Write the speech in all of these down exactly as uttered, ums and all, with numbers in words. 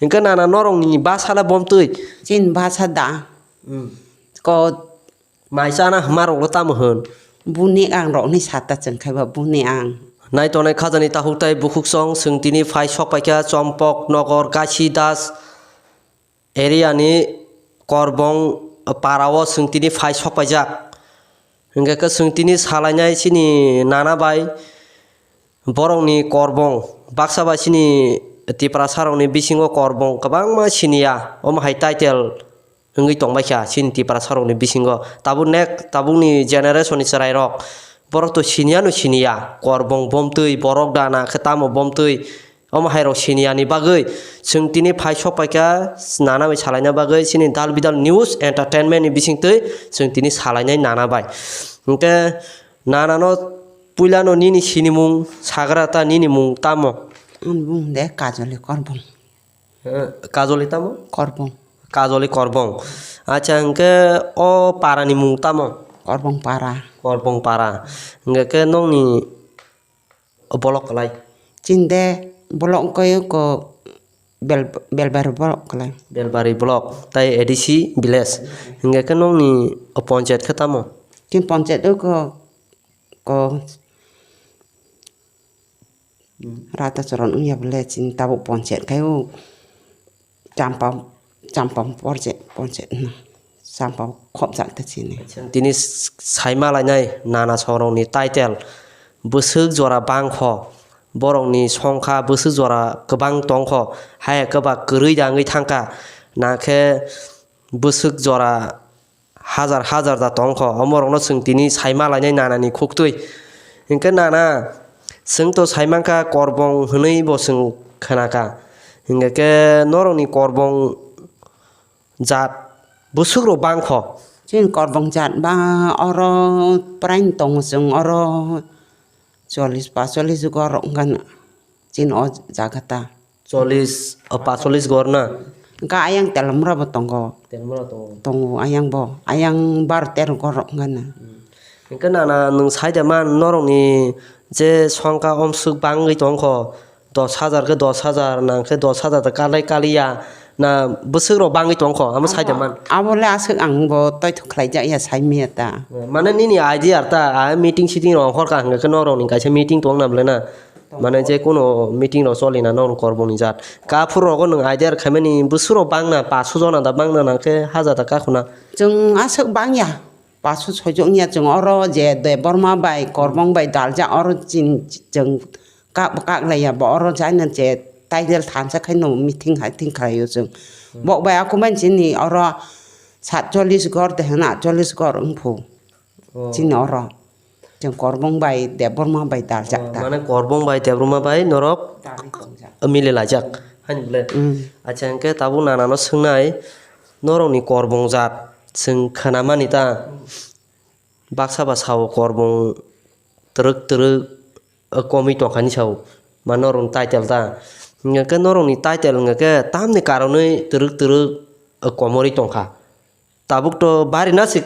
Hwnkhe nana norokni bwsala bomtwi? Chini bwsa da. Hmm. Ko mai chana hwnmarokno tamo hwn? Buni ang rokni sata chwng khai ba buni ang. Nai tongnai khajani takhuk tai bukhuk song chwng tini phai sok paikha Chompok Nogor Gaisi Das area ni Korbong para o chwng tini phai sok paijak. Hwnkhe khe chwng tini salainai chini nana bai borokni Korbong baksa bai chini Tiprasa rokni bisingo Korbong kwbangma siniya omo hai title wngwi tongbaikha chini Tiprasa rokni bisingo. Tabuk next, tabukni generation ni chwrairok borok to siniya no siniya, Korbong bomtwi, borok dana khe tamo bomtwi, omo hai rok siniya ni bagwi chwng tini phai sok paikha nana bai salaina bagwi chini Dal Bidal News Entertainment ni bisingtwi chwng tini salainai nana bai. Hwnkhe nana no puila no nini sinimung sagra ta, nini mung tamo? Ani mung de Kajoli Korbong. Eh, Kajoli tamo? Korbong. Kajoli Korbong. Acha, hwnkhe o para ni mung tamo? Korbong para. Korbong para. Hwnkhe khe nokni bolok kwlai? Chinde bolok wngkhe ko Bel-, Belbari bolok kwlai. Belbari bolok tai A D C village. Hwnkhe khe nokni o ponchayat khe tamo? Chini ponchayat o ko, ko Hmm. Rata choron wngya bole chini tabuk ponchayat khai o. Champa, champa porje, ponchayat hwno. Champa khopjak ta chini. Acha, tini s-, saima lainai nana sorongni title bwswk jora bangkho, borokni songkha bwswk jora kwbang tongkho, haya kwba kwrwi da wngwi thangkha, nakhe bwswk jora hajar hajar da tongkho, omorokno chwng tini saima lainai nanani khuktwi. Hinkhe nana, chwng to saimankha Korbong hwnwi bo chwng khnakha. Hinkhe khe norokni Korbong jat bwswk rok bangkho. Chini Korbong jat ba oro prain tongo chwng oro chollish pasolis gorok wngkha chini o jaga ta. Chollish, o, pasolis gor na? Hwnkhe ayang telmura bo tongo. Telmura tongo. Tongo ayang bo. Ayang baro tero gor rok wngkha na. Hmm. Hwnkhe nana nwng sai de man norokni je songkha omswk bangwi tongkho, dos hajar khe dos hajar, nang khe dos hajar da kalai kaliya, na bwswk rok bangwi tongkho, amo sai de man. Abo le aswk ang bo toithok khlai jak ya sai maya ta. Mane nini idea ta, a meeting sitting rok ongkhor kha hwnkhe norokni kaisa meeting tong na bwle na. Mane je kono meeting rok choli na norok Korbong ni jat. Kaphur rogo nwng idea rwkhaimani bwswk rok bang na, paso jona da bang na, nang khe hajar da kakhuna. Chwng aswk bang ya, paso soi jon ya chwng oro je Debbarma bai Korbong bai daljak oro chin chwng kak bo kak lai ya bo oro jai na je title thansa khai no meeting hai thing khlai o chwng. Hmm. Bok bai aku man chini oro satchollish gor de hwna atchollish gor wng phu. Oh. Chini oro. Chwng Korbong bai Debbarma bai daljak ta. Oh, mane Korbong bai Debbarma bai norok mili laijak. Haini bwle. Mm. Acha, hwnkhe tabuk nanano swngnai, norokni Korbong jat chwng khnamani ta. Baksa ba sao Korbong twrwk twrwk, eh, komwi tongkha hinwi sao. Ma norokni title ta. Hwnkhe norokni title hwnkhe tamni karonwi twrwk twrwk, eh, komorwi tongkha. Tabuk to bari na se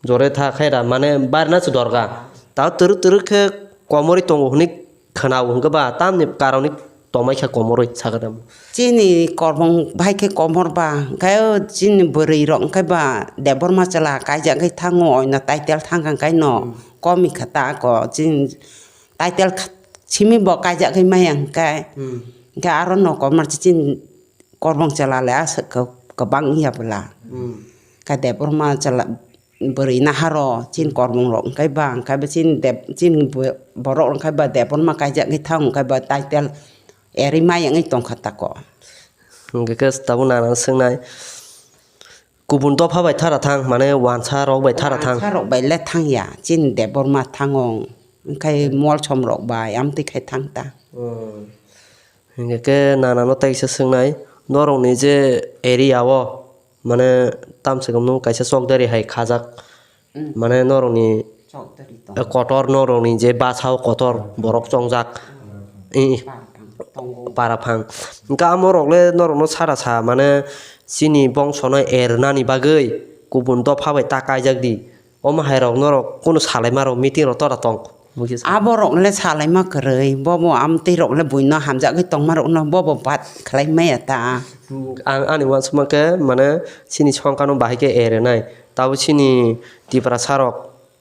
jore tha khaira, mane bari na se dorga. Ta twrwk twrwk khe komorwi tongo hwnwi khwnao hwnkhe ba tamni karonwi tongmai kha komorwi sakha tamo. Chini Korbong bai khe komor ba, hwnkhe o chini bwrwi rok hwnkhe ba Debbarma chwla kaijak khe thango, oino title thangkha hwnkhe no komi kha ta ko chini title kha-, simi bo kaijak khe maya hwnkhe. Hmm. Hwnkhe aro no komor chini Korbong chwla le aswk kwbang wngya bwla. Hmm. Kha Debbarma chwla bwrwi naharo chini Korbong rok hwnkhe ba, hwnkhe ba chini Deb-, chini bo-, borok rok hwnkhe ba Debbarma kaijak wngwi thang hwnkhe ba title erwi mai wngwi tongkha tako. Hwnkhe khe tabuk nana swngnai. Kubun dopha bai thara thang, mane wansa rok bai thara thang. Wansa rok bai le thang ya, chini Debbarma thango, hwnkhe molsom rok bai amtwi khai thang ta. Hmm. Hwnkhe khe nana no teisa swngnai, norokni je area o, mane tamswk nwng kaisa chokdari hai khajak, hmm, mane norokni chokdari tong. Eh, kotor norokni je bwsa o kotor borok chongjak. Hmm. I, para phang tongo. Para phang. Hwnkhe amo rok le norok no sara sa, mane chini bongso no ernani bagwi kubun dopha bai ta kaijak di. Omo hai rok norok kunu salai ma rok meeting rok tora tong. Aborok le salaima kwrwi, bobo amtwi rok le buino hamjagwi tongma rokno bobo bat khlai maya ta. Ang ani uansukma khe, mane, chini songkano bahai khe erenai. Tabo chini Tiprasa rok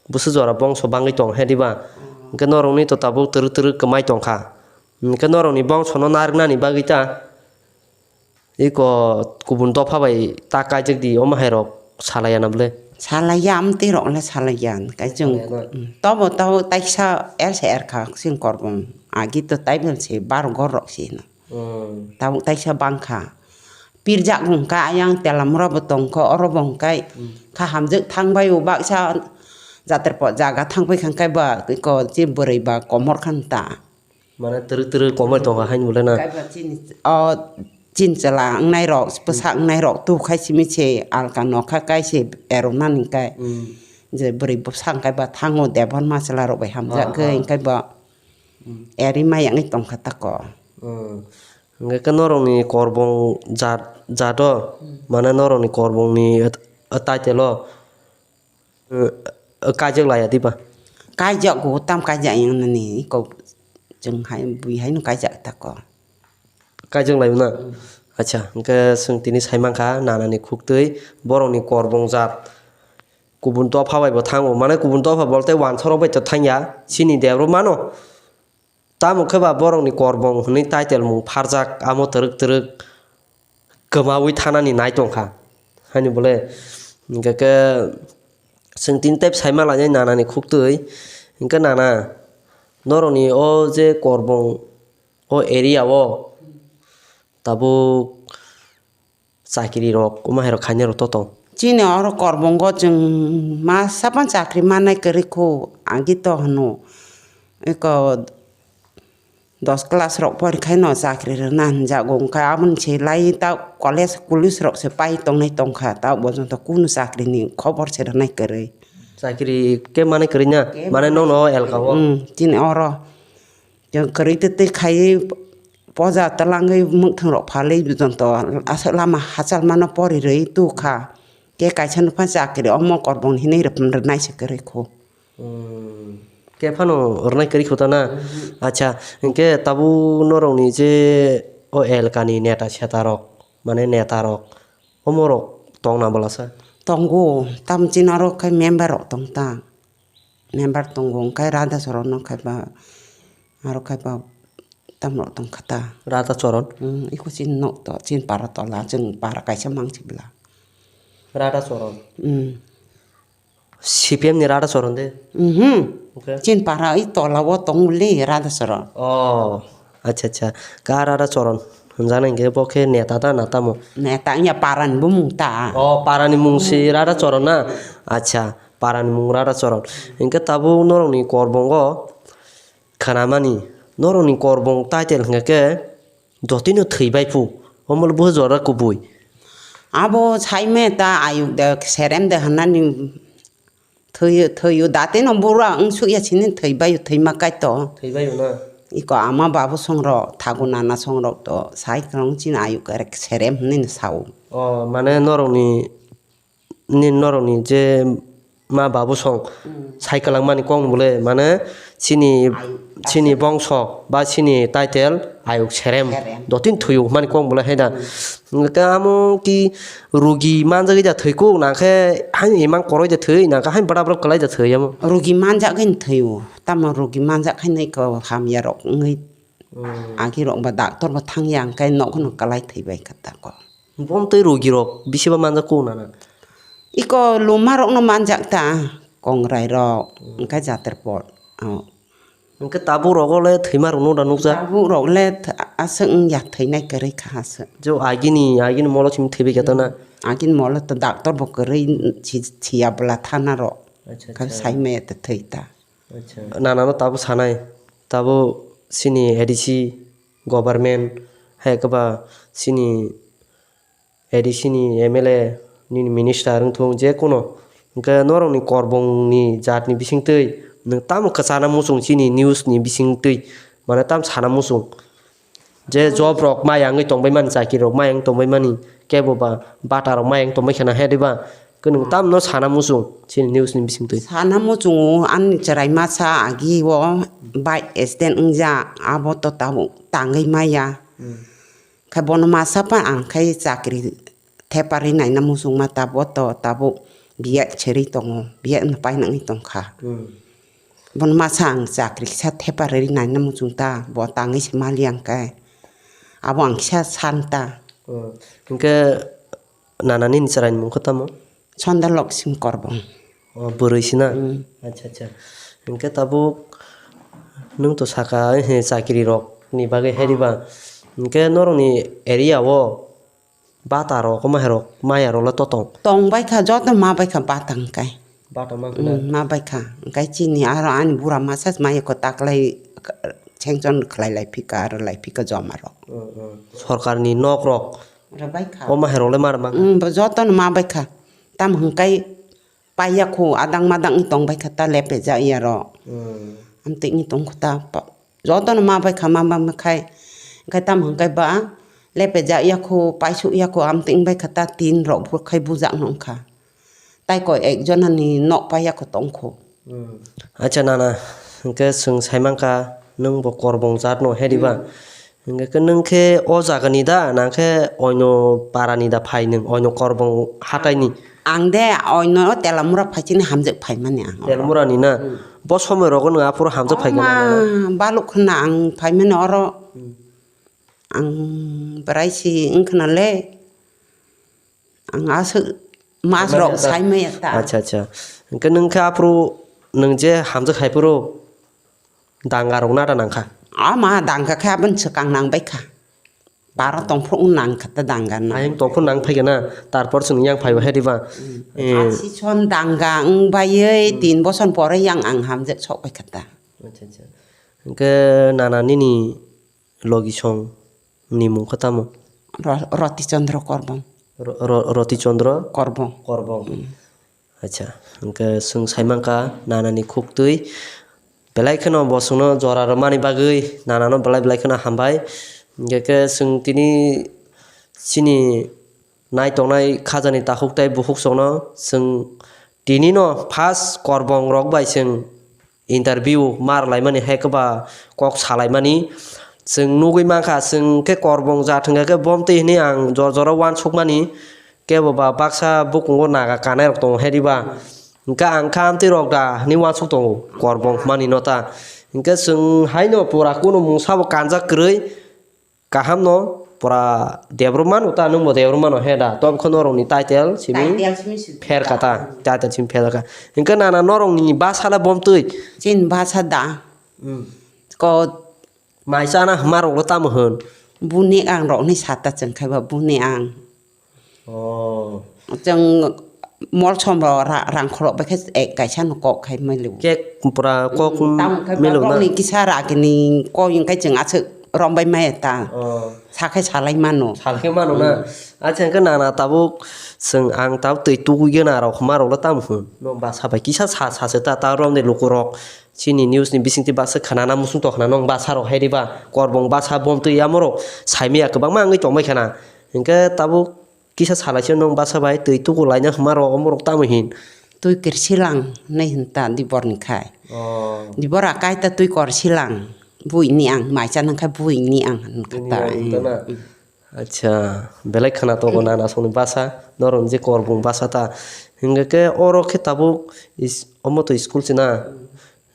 busu jora bongso bangwi tong he diba? Hwnkhe norokni to tabuk twrwk twrwk kwmai tongkha. Hwnkhe norokni bongsono narwknani bagwi ta iko kubun dopha bai ta kaijak di, omo hai rok salai ya na bwle? Salai ya, amtwi rok le salai ya. Kai chwng, salai ya na? Mm, tobo, tobo taisa er se er kha chwng korbong. Agi to taibil se bar gor rok se no. Hmm. Tabuk taisa bangkha. Pirjak hwnkha ayang telamura bo tongkha, oro bo hwnkhe hmm, kha hamjwk thangbai o baksa jaterpo jaga thangbai kha hwnkhe ba iko je bwrwi ba komor khan ta. Mane twrwk twrwk komor tongkha hain bole na? Kaiba chini, o, chini chwla wngnai rok, bwsa wngnai rok tu khai simi se alka nokha kai se ero nani kai. Hmm. Je bwrwi bwsa hwnkhe ba thango Debon ma chwla rok bai hamjak ah, gai ah, hwnkhe ba hmm, eri ma yangwi tongkha tako. Hmm. Hwnkhe khe norokni korbong jat, jato, hmm, mane norokni korbongni at-, at-, title o, uh, uh, kaijak laiya diba? Kaijago, tam kaijak yang nani, iko chwng hai, bui haino kaijak tako. Kaijak laio na? Hmm. Acha, hwnkhe chwng tini sai mankha, nanani khuktwi, borokni korbong jat. Kubun dopha bai bo thango, mane kubun dopha bolte wansorok bai to thangya, chini debro mano. Tamo khe ba borokni korbong hwnwi title mung pharjak, amo twrwk twrwk kwmaui thanani nai tongkha. Haini bole, hwnkhe khe chwng tini tei sai ma lainai nanani khuktwi. Hwnkhe nana, norokni o je korbong o area o tabuk chakiri rok, omo hai rok khainai rok to tong? Chini oro korbongo chwng masa phano chakri mannai kwrwi kho, agi to hwno. Eko dos class rok pori khaino chakri rwna hinjago, wngkha aboni se lai ta college, police rok se pai tongnai tongkha, ta bo joto kunu chakri ni khobor se rwnai kwrwi. Chakri khe manai kwrwi na? Khe mane manai. Nono elka o? Hmm, chini oro. Chwng kwrwi twi twi khaiwi poja twlangwi mwkhwng rok phalwi joto aswk lama hachal mano pori rwi tu kha. Khe kaisa nokha chakri omo korbong hinwi rwphan rwnai se kwrwi kho. Hmm. Khe phano rwnai kwrwi kho ta na? Mhm. Acha, hinkhe tabuk norokni je o elkani neta seta rok, mane neta rok, omo rok tong na bwlasa? Tongo, tamo chini oro khe member rok tong ta. Member tongo, hwnkhe Radha Charan no kaiba, aro kaiba tamo rok tong kha ta. Radha Charan? Hmm, iko chini nok to, chini para tola, chwng para kaisa mang si bwla. Radha Charan? Hmm. C P M ni Radha Charan de? Mhm. Hwnkhe? Chini para i tola o tong le Radha Charan. Oh. Acha, acha. Ka Radha Charan hwnjaknai hinkhe bo khe neta ta na tamo? Neta wngya, parani bumung ta. Oh, parani mung si Radha Charan na? Acha, parani mung Radha Charan. Hinkhe tabuk norokni korbongo khanamani, norokni korbong title hinkhe khe jotino thwibai phu. Omo le buh jora kubui. Abo saime ta ayuk de serem de hwnani Thwi, thwi o, date no bura wng suk ya sini thwi bai o, thwi ma kai to. Thwi bai o na? Iko ama babu song rok, thago nana song rok to, sai kwrwng chini ayuk khe serem hwnwi no sa o. O, mane norok ni, ni norok ni je ma babu song hmm, sai kwlang mani kok ni bole, mane chini, ayuk, chini bongso ba chini title ayuk serem. Serem. Dotini thwi o hwnmani kok ni bole hai da. Hmm. Hwnkhe amo ki rugi manjagwi da thwi kuk, nangkhe haino imang koroi da thwi, nangkhe haino bwrap bwrap kwlai da thwi amo. Rugi manjagwi thwi o, tamo rugi manjak haino iko hamya rok wngwi hmm, agi rok ba doctor bo thangya, hwnkhe nokhno kwlai thwi bai kha tako. Bo tei rugi rok bisi ba manjak kuk nana? Iko luma rokno manjak ta, kongrai rok, hmm, hwnkhe jater pot. Oh. Hwnkhe tabuk rogo le thwima rokno da nukjak? Tabuk rok le th-, aswk wngya, thwinai kwrwi kha aswk. Jo agini, agini molo simi thwibai khe tana? Agini molo to doctor bo kwrwi si-, siya bwla thana rok. Acha, kha acha. Sai maya to thwi ta. Acha. Nana no tabuk sanai, tabuk chini A D C government, hai khe ba chini A D C ni M L A, nini minister wng thung, je kuno. Hwnkhe norokni korbongni jatni bisingtwi nwng tamo kwchana muchung chini news ni bisingtwi, mane tamo sana muchung. Je job rok maya wngwi tongbai mani, chakri rok maya wngwi tongbai mani, kebo ba bata rok maya wngwi tongbai kheno he diba? Khe nwng tamno sana muchung chini news ni bisingtwi? Sana muchungo ani chwrai masa agi o bike accident wngjak, abo to tabuk tangwi maya. Hmm. Khe bono masa pa ang khai chakri theparwi naina muchungma, tabo to tabuk biya cherwi tongo, biya no painangwi tongkha. Hmm. Bono masa ang chakri kisa theparwi naina muchung ta, bo tangwi se mali ang khe. Abo ang kisa san ta. Hmm. Hinkhe nana nini chwraini mung khe tamo? Chondalok Singh Korbong. O, bwrwi sina? Hmm. Acha, acha. Hinkhe tabuk nwng to saka, he, chakri rok ni bagwi heriba. Hinkhe norokni area o bata rok, omo hai rok, maya rok le to tong? Tong bai kha, joto ma bai kha bata hwnkhe. Bata ma hwnkhe na? Hmm, ma bai kha. Hwnkhe chini aro ani bura masa maya ko taklai chengchon khlai lai phika, aro lai phika joma rok. Hmm, hmm. Sorkarni nok rok? Aro bai kha. Omo hai rok le ma rwma kha? Hmm, bo joto no ma bai kha. Tam hwnkhe paiya khu, adang madang wng tong bai kha ta, lepe ja ya ro. Hmm. Amtwi wng tong kho ta, pa-, joto no ma bai kha, ma, ma, ma khai. Hwnkhe tam hwnkhe ba lepe ja ya khu, paisuk ya khu, amtwi wng bai kha ta, tin rok bo khai bujak no wng kha. Tai koi ek jona ni nok paiya khu tong kho. Hmm. Acha nana, hwnkhe chwng sai mankha, nwng bo Korbong jat no, he diba? Hmm. Hwnkhe khe nwng khe o jaga ni da, na khe oino para ni da phai nwng, oino Korbong hatai ni? Ang de oino Telamura phai chini hamjak phai mani ang oro. Telamura ni na? Hmm. Bo somoi rogo nwng aphuru hamjak phai kha na? Baluk khna ang phai mani oro. Hmm. Ang bwrai si wng khna le. Ang aswk mas rok sai maya ta. Acha, acha. Hwnkhe nwng khe aphuru nwng je hamjak hai phuru danga rok nata nang kha? Ama danga khe aboni swkang nang bai kha. Baro tongphuru nang kha ta danga na. Ayang tongphuru nang phai kha na, tarpor chwng yang phai bo he diba? Hmm. Eh. Asison danga wng baiwi, hmm, tin boson pore yang ang hamjak sok bai kha ta. Acha, acha. Hwnkhe nana nini logisong ni mung khe tamo? Ro-, Roti Chandra Korbong. Ro-, ro-, Roti Chandra? Korbong. Korbong. Hmm. Acha, hwnkhe chwng sai mankha nanani khuktwi belai kheno bo chwngno jora rwmani bagwi nanano belai belai kheno hambai. Hwnkhe khe chwng tini chini nai tongnai khajani takhuk tei bukhuk chwngno chwng tinino first Korbong rok bai chwng interview mar laimani hai khe ba kok salaimani. Chwng nugwi mankha, chwng khe Korbong jat hwnkha khe bomtwi hwnwi ang jora jora uansukmani, kebo ba baksa bukungo naga kanai rok tongo hai diba? Hwnkhe ang kha amtwi rok da hwnwi uansuk tongo Korbong hwnmani no ta. Hwnkhe chwng haino pura kunu mungsa bo kanjak kwrwi. Kaham no pura Debbarma no ta, nwng bo Debbarma no he da? Tobokhe norok ni title simi, title simi si pher kha ta, title simi pher kha. Hwnkhe nana norok ni bwsa le bomtwi? Chini bwsa da. Hmm. Ko mai chana hwnma rok le tamo hwn? Buni ang rok ni sata chwng khai ba buni ang. Oh. Chwng mol som ro ra-, rang khorok bai khe ek kaisa no kok khai mali. Kek pura kok, hmm, tamo khai milo na? Borok ni kisa ragini kok wng khai chwng aswk rombai maya ta. Oh. Sakhai salai mano. Salai mano na? Hmm. Acha, hwnkhe nana tabuk chwng ang tabuk twi tugwi gana rok hwnma rok le tamo hwn? No bwsa bai kisa sa, sa se ta, ta romni luku rok chini news ni bisingtwi bwsa khwnana muchung tongkhna, nong bwsa rok hai diba? Korbong bwsa bomtwi yamorok saimaya kwbangma wngwi tongbai khana. Hwnkhe tabuk kisa salai se nwng bwsa bai twi tuku laina hwnma rok, omo rok tamo hin? Twi kirsilang hinwi hwn ta Dibor ni khai. Oh. Dibor a kai ta twi kor silang. Bui ni ang mai cha nang khai bui ni ang hwn kha ta. Bui ni ang hwn ta na? Mm. Acha, belai khwna tongo nana songni bwsa, norok ni je Korbong bwsa ta. Hwnkhe khe oro khe tabuk is-, omo to school se na?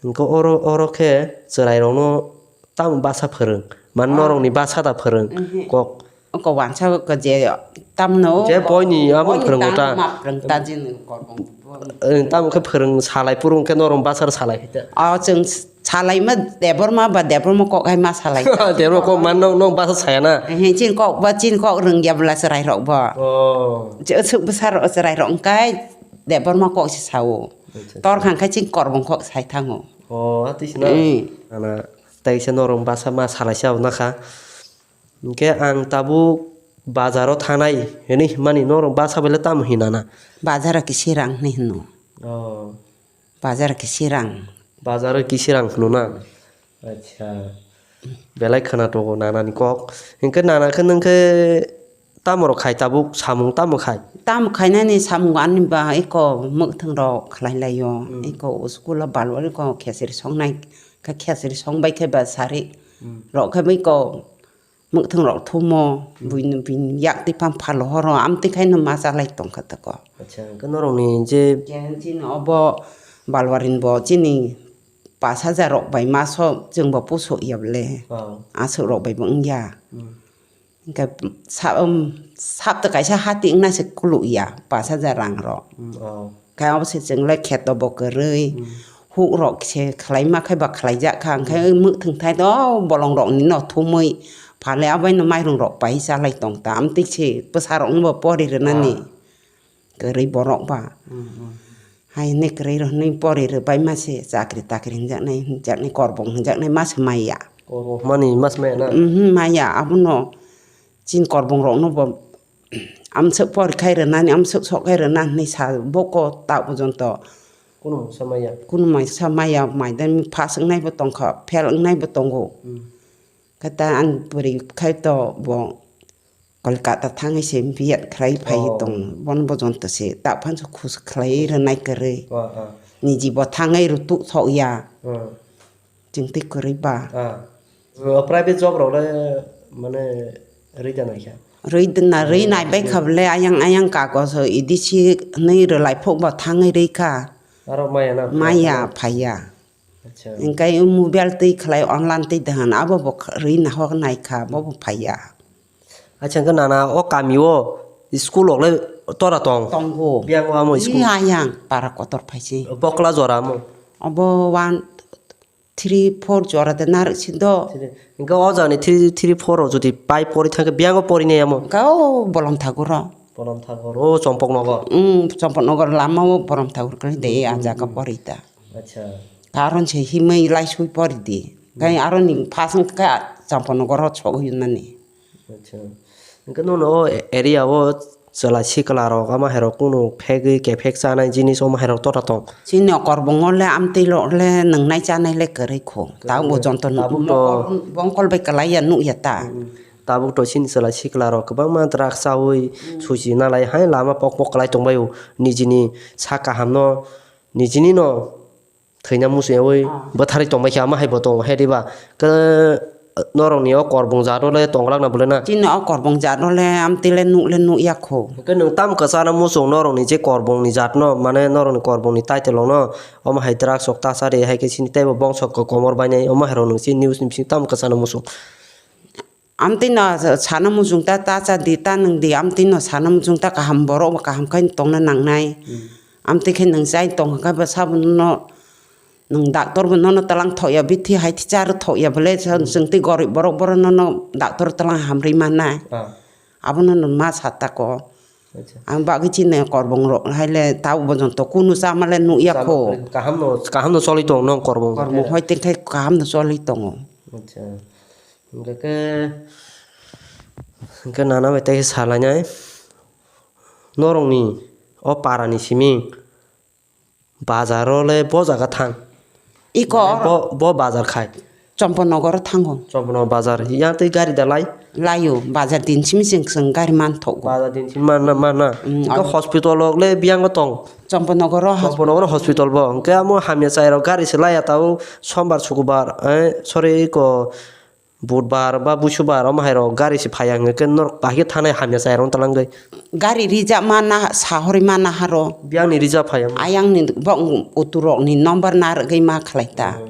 Hwnkhe oro, oro khe chwrai rokno tamo bwsa phwrwng? Mane norokni bwsa da phwrwng kok? Oko wansa ko je tamno je boini abo boini phwrwngo ta. Tamo ma phwrwng ta jin Korbong. Eh, tamo khe phwrwng salai phuru hwnkhe norok bwsa salai khe ta. O chwng salaima Debbarma ba Debbarma kok hai ma salai. Debbarma kok ma nong, nong bwsa saya na? Ehe, chin kok ba chin kok rwngya bwla chwrai rok bo. Oh. Je aswk bwsa rok chwrai rok hwnkhe Debbarma kok se sao. Acha, acha. Tor kha hwnkhe chini Korbong kok sai thango. Oh, atwi sina. Eh. Ana, tei se norok bwsa ma salai se abo nakha. Hwnkhe ang tabuk bazaro thanai hinwi hwnmani norok bwsa bai le tamo hinana? Bazaro kisirang hinwi hwno. Oh. Bazaro kisirang. Bazaro kisirang hwno na? Acha. Belai khwna tongo nanani kok. Hwnkhe nana khe nwng khe Tamo rok khai tabuk samung tamo khai? Tamo khainani samung ani ba eko mwkhwtwng rok khlai laio. Hmm. Eko school o balwari ko khesiri songnai khe khesiri songbai khe ba sari Hmm. rok khe bai ko mwkhwtwng rok thumo Hmm. buini bini yak tiphang phalo horo amtwi khaino ma chalai tongkha tako. Acha, hwnkhe norokni je Khe chini obo balwarin bo chini pas hajar rok bai maso chwngbo puso ya bole. Oh. Aswk rok bai bo wngya. Hmm. Hingke sa-, um, sapta kaisa hati wngna se kuluk ya, pas hajar rang rok. Mm, oh. Khe abo se chwng le kheto bo kwrwi, Mm. huk rok se khlai ma khe ba khlai jak kha, hingke Mm. mwkhwtwng thai do bolong rok ni no thumwi, phale abo no mairung rok pai chalai tong ta, amtwi se bwsa rok no bo pori rwnani. Ah. Kwrwi borok ba. Mm, mm. Hai hwnwi kwrwi rw hwnwi pori rwbai ma se chakri takri hwnjaknai, hwnjaknai korbong hwnjaknai ma se maya. Korbong hwnmani ma se maya na? Mhm, maya. Abono chini korbong rokno bo amswk pori khai rwnani, amswk sok khai rwna hwnwi sa boko ta pojonto. Kunu mungsa maya? Kunu mungsa maya, maidani pass wngnai bo tongkha, fail wngnai bo tongo. Mm. Khe ta ang bwrwi khai to bo Kolkata thangwi se B Ed khlai phai Oh. tong, bono bojonto se ta phansa khus khlai rwnai kwrwi. Ah, ah. Niji bo thangwi rutuk thok ya. Ah. Chwng twi kwrwi ba. Ah. O private job rok le mane rwi da naikha? Rwi da na, rwi Hmm. nai bai kha bole ayang ayang kagoj o idi si hwnwi rwlai phok bo thangwi rwi kha. Aro maya na? Maya phaiya. Acha. Hingkai o mobile twi khlai online twi dahan abo bo kh-, rwi nahok nai kha, bo bo phaiya. Acha, hingke nana o kami o school rok le tora tong? Tongo. Biyang o amo school? Iya yang para kotor phaisi. Bokla jora amo? Obo one, three, four jora de narwk si do. Hingke o jani three, three, four rok jodi pai pori thangke biyang o pori nai amo? Hingke o bolong thagur o. Bolong thagur o Chompok nogor? Mm, Chompok nogor lama o bolong thagur khe de a jaga pori ta. Acha. Karon se himwi laisui pori di. Kai Hmm. aroni phasang kha Champano goro chogwi nani. Acha. Hingke nono o area o chwla sikla rok ama hai rok kunu phegwi kephek chanai jinis omo hai rok tota tong. Chini o korbongo le amtwi rok le nwngnai chanai le kwrwi kho. Ta Kwrwi. Bo jonto tabuk to bongkol bai kwlai ya nuk ya ta. Hmm. Tabuk to chini chwla sikla rok kwbangma drugs chawi Hmm. suichi nalai hai lama pok pok kwlai tongbai o nijini sak kaham no nijini no thwina muchungyawi Ah. bwtharwi tongbai khe ama hai bo tongo hai diba? Khe norokni o korbong jat o le tongglak na bwle na? Chini o korbong jat o le amtwi le nuk le nuk ya kho. Hwnkhe nwng tamo kwchana muchung norokni je korbong ni jat no, mane norokni korbong ni title rok no omo hai drugs rok ta cha ri hai khe chini teibo bongso ko-, komor bainai omo hai rok nwng chini news ni bising tamo kwchana muchung? Amtwi no sana muchung ta, ta cha di, ta nwng di, amtwi no sana muchung ta kaham borok bo kaham khai tongna nangnai. Hmm. Amtwi khe nwng chai tong kha ba sabo no nwng doctor bo nono twlang thok ya, bithi hai thi cha rw thok ya bole, sa Hmm. chwng twi gorib borok boro nono doctor twlang hamri mannai. Ah. Abono no ma sa tako. Acha. Ang bagwi chini korbong rok hai le ta bo jonto kunu chama le nuk ya Chama kho. Kaham no, kaham no choli tong nong korbong. Korbong hoi teng khai kaham no choli tongo. Acha. Hingke khe, hingke nana bai tei salainai. Norokni o parani simi bazar o le bo jaga thang. Iko Mane oro. Bo, bo bazar khai. Chomponogor o thango. Chomponogor bazar. Yang tei gari da lai? Laio, bazar din simi chwng, chwng gari man thogo. Bazar din simi man na, man na. Mm, Hingke oro. Hospital rok le biyango tong? Chomponogor o hos- Chomponogor o hospital bo. Hingke amo hamya chai rok gari se laiya tao sombar, sukubar, eh, sorry, iko Budbar ba busubar omo hai rok gari se phaiya hingke norok bahai khe thanai hamya chai rok twlangwi. Gari rijak ma na sahori ma na haro. Biyang ni rijak phaiya mo? Ayang ni bok utu rok ni number na rwgwi ma khlai ta. Hmm.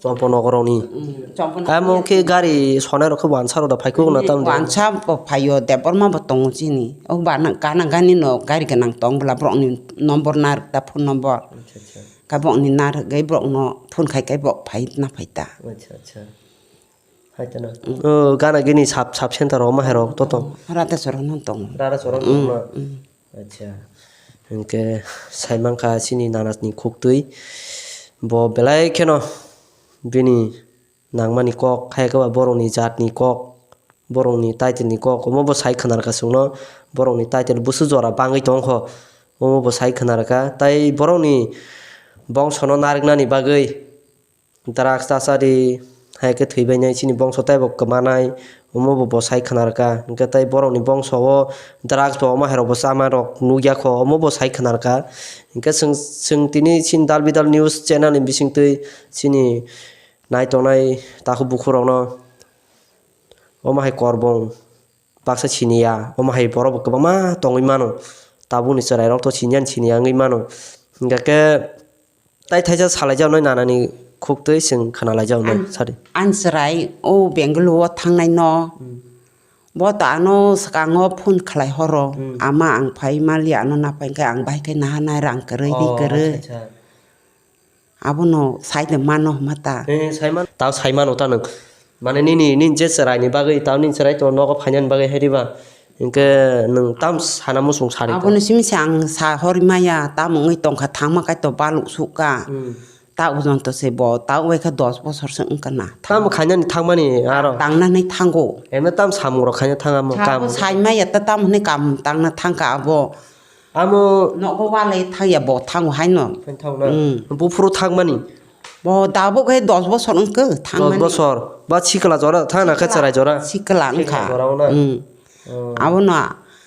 Chompo nogor rok ni. Hmm, Chompo nogor Amo ni. Khe gari sonai rok khe wansa rok da phai kuk na tam de. Wansa bo phaio Debbarma bo tongo chini. O ba na gana gani no gari gwnang tong bwla borok ni number na rwk ta phone number. Acha, acha. Ka bok ni na rwgwi borok no phone khai khai bok phai na phai ta. Acha, acha. Hai tana. Mm. O, gana gini sub, sub center rok ma hai rok to tong. Rata choro no tong. Rata choro no Mm, tong na? Mm. Acha. Hingke sai mankha chini nana ni khuktwi. Bo belai kheno bini nangmani kok, hai khe ba borok ni jat ni kok, borok ni title ni kok, omo bo sai khwna rwkha chwngno. Borok ni title busu jora bangwi tong kho. Omo bo sai khwna rwkha. Tai borok ni bongso no narwknani bagwi Drugs ta cha di, hai khe thwi bainai, chini bongso teibo kwmanai, Omo bo bo sai khna rwkha. Hinkhe tei borokni bongso o drugs bo omo hai rok bo chama rok nukya kho, omo bo sai khna rwkha. Hinkhe chwng, chwng tini chini Dal Bidal News channel ni bisingtwi chini nai tongnai takhuk bukhuk rokno omo hai korbong baksa siniya, omo hai borok bo kwbangma tongwi mano. Tabukni chwrairok to siniya ni siniya wngwi mano. Hinkhe khe tai thaisa salaijaknai nanani khuktwi chwng khnalaijaknai. Ang, sadi. Ang chwrai o Bangalore o thangnai no. Hmm. Bo to ano swkango phone khlai horo. Hmm. Ama ang phai mali ano naphai khe ang bahai khe nahanai rang kwrwi ri kwrwi. Oh, acha, acha. Abono sai de mano hwnma ta. Eh, sai man-, tao sai mano ta nwng. Mane nini, nini je chwraini bagwi, tao nini chwrai to nogo phainani bagwi hai diba? Hinkhe nwng tam sana muchung sari to. Abono simi se ang sa hori maya, tamo wngwi tongkha, thangma kai to baluk sukha. Hmm. Ta ujon to se bo, ta ubai kha dos bosor se wngkha na. Tamo khainani thangmani aro? Tangna hinwi thango. Emne tam samung rok khaina thang amo kam. Sai maya ta tam hinwi kam tangna thangkha abo. Amo nogo walai thangya bo thango haino. Phain thango na? Hmm. Buphuru thangmani? Bo dabuk hai dos bosor wngkha thangmani. Dos bosor? Ba sikla jora thangna khe chwrai jora? Sikla wngkha. Sikla jora o na? Hmm. Oh. Abono.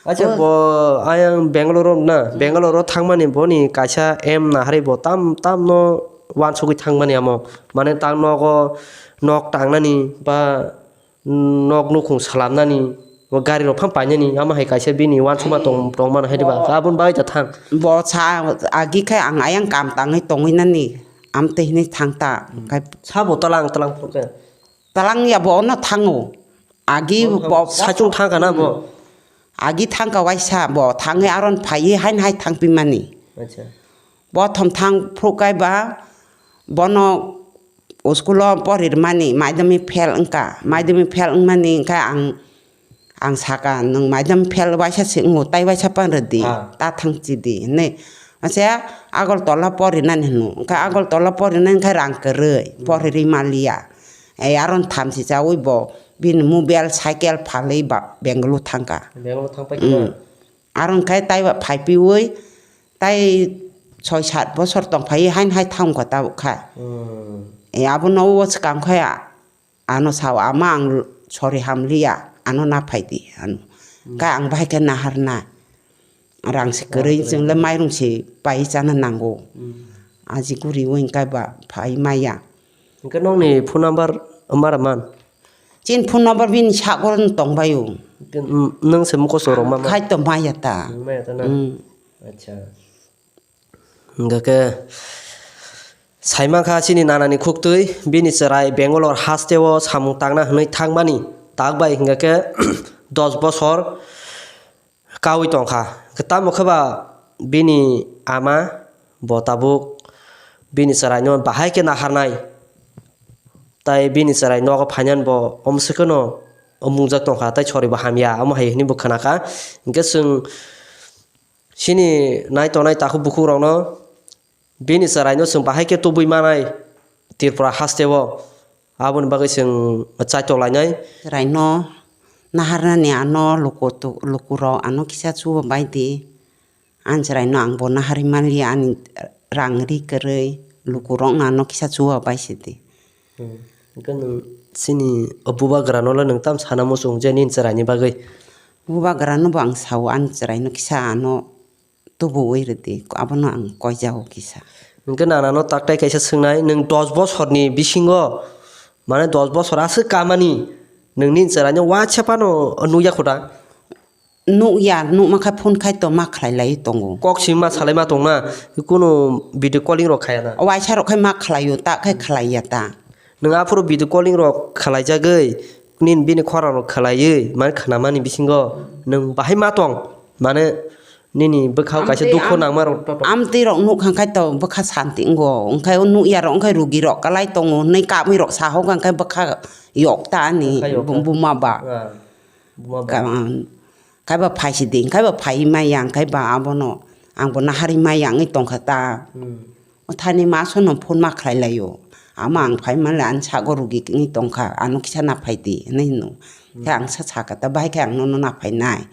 Acha, oh, bo ayang Bangalore o na? Hmm. Bangalore o thangmani boni kaisa aim naharwi bo tam, tam no wansugwi thangmani amo. Mane ta nogo nok tangnani ba nok nukhung salamnani, o gari rok phano painani, amo hai kaisa bini wansukma tong, tongmani hai diba? Aboni bagwi ta thang. Bo sa agi khe ang ayang kam tangwi tongwi nani, amtwi hinwi thang ta. Hmm. Sabo talang talang phuru khe? Talang ya bo ono thango. Agi bo bo sachung thang kana bo? Agi thangka waisa bo thangwi aron phaiwi haino hai thangpimani. Acha. Bothom thang phrukai ba bono school o pori rwmani, madhyamik fail wngkha, madhyamik fail wngmani hinkhe ang, ang saka, "Nwng madhyamik fail waisa se wngo, tai waisa pan rwdi, ah, ta thangchidi," hinwi. Mase Agartala porinani hino, hinkhe Agartala porinani hinkhe rang kwrwi, hmm, porirwi maliya. Ei aron thamchi chawi bo bini mobile cycle phalwi ba Bangalore thangkha. Bangalore thangpai khe? Hmm. Aro hinkhe taibo phaipiui tai soi sat bosor tongphaiwi haino hai thangkha tabuk kha. Hmm. E abono o swkang khe ano sao, "Ama ang sori hamliya, ano naphaidi," ano. Hmm. Khe ang bahai khe naharna. Rang se kwrwi, rang kwrwi, chwng le mairung se pai chana nango. Hmm. Aji guriui hinkhe ba phai maya. Hinkhe nokni phone number mara man? Chini phone number bini sago tongbaio. Nwng se mukoso rok ma man? Khai tongmaya ta. Tongmaya ta na? Hmm. Acha. Hingkha khe saimankha chini nanani khuktwi bini chwrai Bangalore hasteo samung tangna hwnwi thangmani takbai hingkha khe dos bosor kaui tongkha. Tamo khe ba bini ama bo tabuk bini chwraino bahai khe naharnai. Tai bini chwrai nogo phainani bo omswkeno omungjak tongkha, tai soribo hamya, omo hai hwnwi bo khwnakha. Hingkhe chwng chini nai tongnai takhuk bukhukrokno bini chwraino chwng bahai khe tubui manai Tripura hasteo. Aboni bagwi chwng chaitok lainai. Chwraino naharnani ano luku tu-, lukurok ano kisa chubabaidi. Ani chwraino ang bo naharwi manliya, ani rang ri kwrwi lukurokno ano kisa chubabaisidi. Hmm. Hwnkhe nwng chini o bubagrano le nwng tamo sana muchung je nini chwraini bagwi? Bubagrano bo ang sao, ani chwraino kisa ano tubuwi rwdi, abono ang koijago kisa. Hwnkhe nanano taktai kaisa swngnai, nwng dos bosorni bisingo, mane dos bosor aswk kamani, nwng nini chwraino waisa phano nukya kho da? Nukya, nukma khe phone khai to ma khlai lai tongo. Kok simi ma salai ma tongna, kunu video calling rok khaya na? Waisa rok khai ma khlaio, ta khai khlaiya ta. Nwng aphuru video calling rok khlaijagwi, nini bini khorang rok khlaiwi, mane khnamani bisingo nwng bahai ma tong, mane nini bwkhao kaisa dukho nangma rok to tong. Amtwi rok nuk kha khai to bwkha santi wngo, wngkhai o nukya rok wngkhai rugi rok kwlai tongo hwnwi kamwi rok sahokha, wngkhai bwkha yok ta ani bwkha yok ta. Buma ba. Ah, buma ba. Ka-, kaiba phaisidi, kaiba phaiwi maya, kaiba abono angbo naharwi maya wngwi tongkha ta. Hmm. O thani ma sono phone ma khlai laio. Ama ang phai manle ani sago rugi wngwi tongkha, ano kisa na phaidi hinwi hino. Hmm. Khe ang sa sakha ta, bahai khe ang nono na phainai.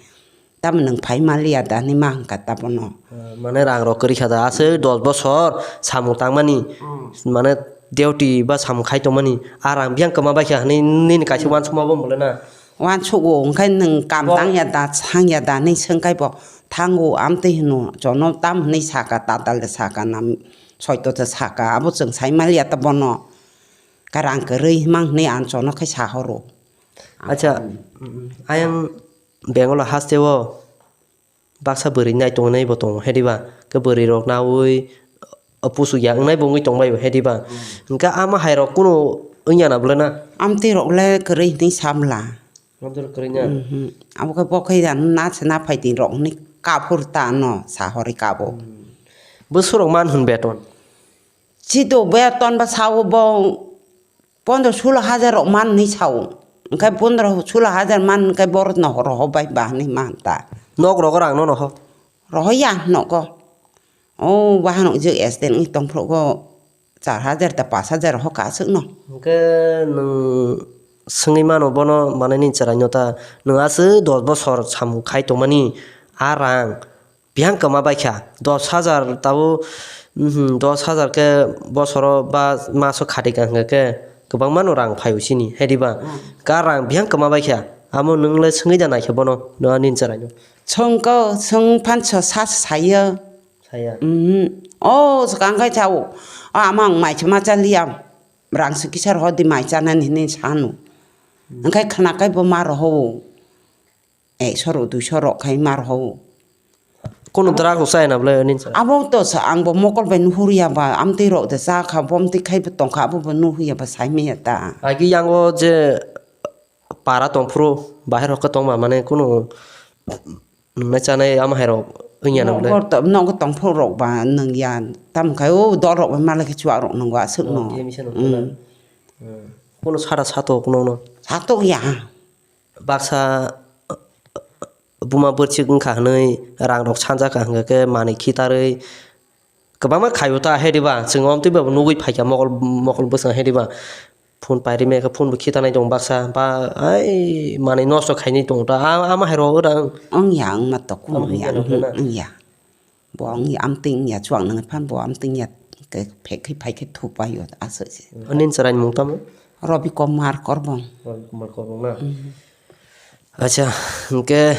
Tamo nwng phai manliya da hinwi ma hwnkha ta bono. Ah, mane rang rok kwrwi kha da, aswk dos bosor samung tangmani, hmm, mane duty ba samung khai tongmani, a rang biyang kwma bai kha hinwi nini kaisa uansukma bo mole na. Uansuk o, hwnkhe nwng kam Bo- tang ya da, thang ya da hinwi swng khai bo, thango amtwi hwno, jono tam hinwi saka, tatal de saka, nam soito de saka, abo chwng sai maliya ta bono. Karang kwrwi himang hinwi ang jono khai sa horo. Acha, mm, ayang Bengal haste o baksa bwrwi nai tongnai bo tongo, hediba? Khe bwrwi rok naui, o, pusu ya wngnai bo wngwi tongbai bo, hediba? Hwnkhe ama hai rok kunu wngya na bwle na? Amtwi rok le kwrwi hinwi samla. Amtwi rok kwrwi na? Mhm. Abo khe bo khe ya na se na phai tin rok hinwi kaphur ta no sa hori kabo. Bo surok man hwn beton? Chito beton ba sao bo pondro sulo hajar rok man hinwi sao. Hwnkhe pondro sulo hajar man hwnkhe borok no rohor bai ba hinwi man ta. Nok rogo rang no noho? Rohor ya nogo. O bahan ujik accident wngwi tongphuru go char hajar ta pash hajar ho ka aswk no. Hwnkhe nwng swngwi mano bono manai ni chwrai no ta nwng aswk dos bosor samung khai tongmani a rang Bihang kwma bai kha, dos hajar tabuk, mhm, dos hajar khe bosoro ba maso khati ka hwnkhe khe kwbangma no rang phai o chini, hai diba? Hmm. Ka rang bihang kwma bai kha, amo nwng le swngwi da nai khe bono, no ani chwrai no. Swngkhe, swng phan so sa sayo. Saya. Mhm. O swkang khai chao. O ama ang mai chama cha liya. Rang se kisa rw di mai chanani hinwi sanu. Hmm. Hwnkhe khwna khai bo ma rw o. Ekso rok, duiso rok khai ma rw o. Kunu drug rok chaya na bwle nini chwrai? Abo to sa, ang bo mokol bai nuhur ya ba, amtwi rok de cha kha, bomtwi khai bo tong kha, abo bo nuhur ya ba, sai manya ta. Agi yango je para tong phuru, bahai rok khe tong ba, mane kunu nungnai chanai ama hai rok wng ya na bwle? Nogo to, nogo tong phuru rok ba nwng ya, tamo khai o dol rok bai ma lai khe chuak rok nungo aswk no. Oh, khe misa nung khe na? Mm. Hmm. Kunu sara satok nung no? Satok ya. Baksa buma bwrchik wngkha hwnwi rang rok sanja kha hwnkhe khe manwi khitarwi kwbangma khaio ta, hai diba? Chwng omtwi ba nugwi phaikha mokol, mokol bwskango, hai diba? Phone pairwi maya khe phone bo khitanai tongo baksa, ba ai manwi nosto khainai tongo ta, a, ama hai rok wng ya, wngma to, kunu wng ya, wng ya. Bo wng ya, amtwi wng ya, chuak nang phan bo amtwi wng ya, phek khai phai khe thupai o aswk se. Nini chwraini mung tamo? Robi Kumar Korbong. Robi Kumar Korbong na? Mhm. Acha, hwnkhe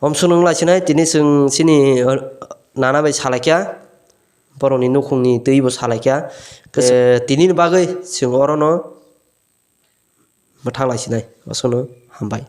omsuk nung lai sinai, tini chwng chini, uh, nana bai salaikha, borokni nukhungni twi bo salaikha. Acha. Eh, tinini bagwi chwng orono mwthang lai sinai, aswkno hambai.